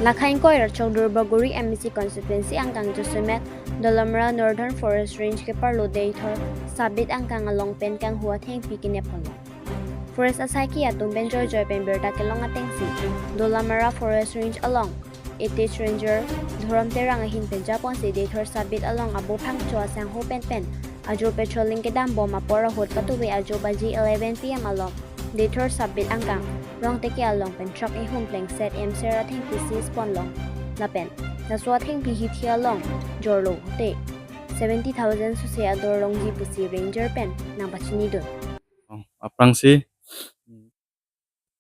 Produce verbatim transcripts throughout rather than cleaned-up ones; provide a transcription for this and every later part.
Lakha ingkoi ra Chokdurba Guri M A C constituency angkang Josemet Dolamara Northern Forest Range keparlo Deithor Sabit angkang along pen kanghu athengpi kenep ponlo. Forest asaiki atum pen joijoi pen birta kelong atengsi Dolamara Forest Range along eight H Ranger Dhorom Terang ahin pen japonsi Deithor Sabit along abophangcho asangho pen pen ajo patrolling kedam bom apor ahut patuve ajo baji eleven P M along Deithor Sabit angkang Rongteke along pen truck ihum plengset emser athengpi seize ponlong lapen laso athengpi hithi along jorlo te seventy thousand suse ador longji pusi Ranger pen nangpachinidun. Oh, aphrangsi,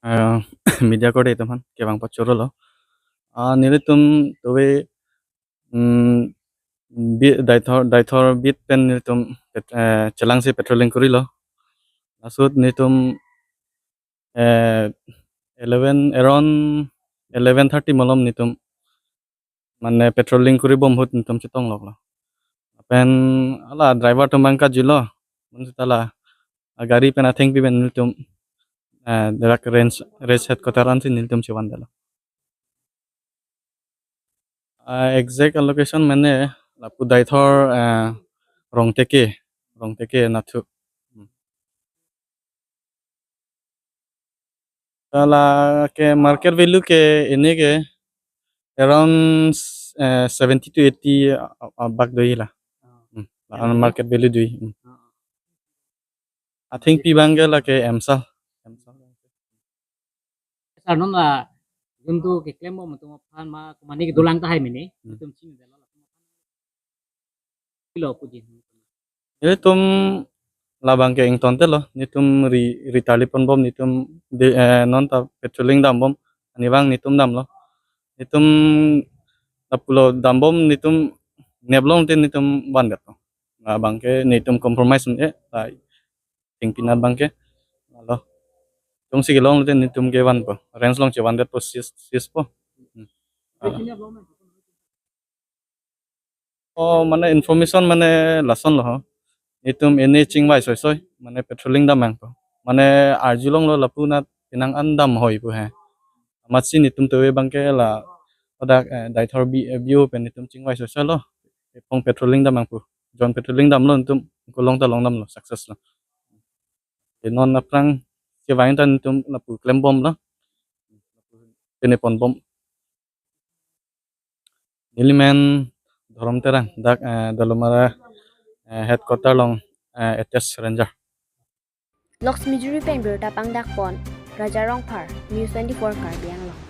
eh, media korte atum aphan kevang pachorolo. Ah, nelitum tuve, mm, bi-, Deithor, Deithor beat pen nelitum pet-, eh, chelangsi patrolling korilo. Lasut nelitum, eh, eleven, around eleven thirty malom nelitum mane patrolling kori bom ahut nelitum chetongloklo. Lapen hala driver atum abang kajilo. Bonsita la agari pen athengpi pen nelitum, eh, dak range, range headquarter ansi nelitum chevandetlo. Ah, exact location mane lapu Deithor, eh, Rongteke, Rongteke nathu. Hmm. Ta lake market value ke ini ke around, eh, seventy to eighty a-, a-, abak doji la. Hmm, la market value doji. Hmm. Athengpi abang ke lake emsal. Emsal. Sir, non la jun tu keklem bom atum aphan ma komatne kedolang tahai mene. Hmm. Atum chini delo. Pilo puji. Nelitum labang ke ingtontelo, nelitum ri, ri tali pon bom, nelitum de, eh, non ta patrolling dam bom, ani abang nelitum damlo. Nelitum lapulo dam bom, nelitum neplong te nelitum vandet. Labang ke nelitum compromise me, eh, la thengpi nat abang ke. Alo. Jongsi kelong te nelitum kevanpo. Range along chevandetpo, seize, seize po. Hmm. Ah. Oh, mane information mane lasonlo ho. Nelitum ini chingvai soisoi, mane patrolling dam nangpo. Mane arjulonglo lapu nat penang an dam hoi pu he. Amatsi nelitum tuve abang ke la odak, eh, Deithor B-, eh, B O pen nelitum chingvai soisoilo. Epong patrolling dam nangpo. Joint patrolling damlo nelitum, kelong ta long damlo, success lo. Te non aphrang kevang ta nelitum lapu klem bomlo. Pine pon bom. Neli men Dhorom Terang, dak, eh, Dolamara, eh, headquarter along, eh, eight H Ranger. Loksmijuri pen birta pangdak pon, Raja Rongphar, News twenty-four Karbi Anglong.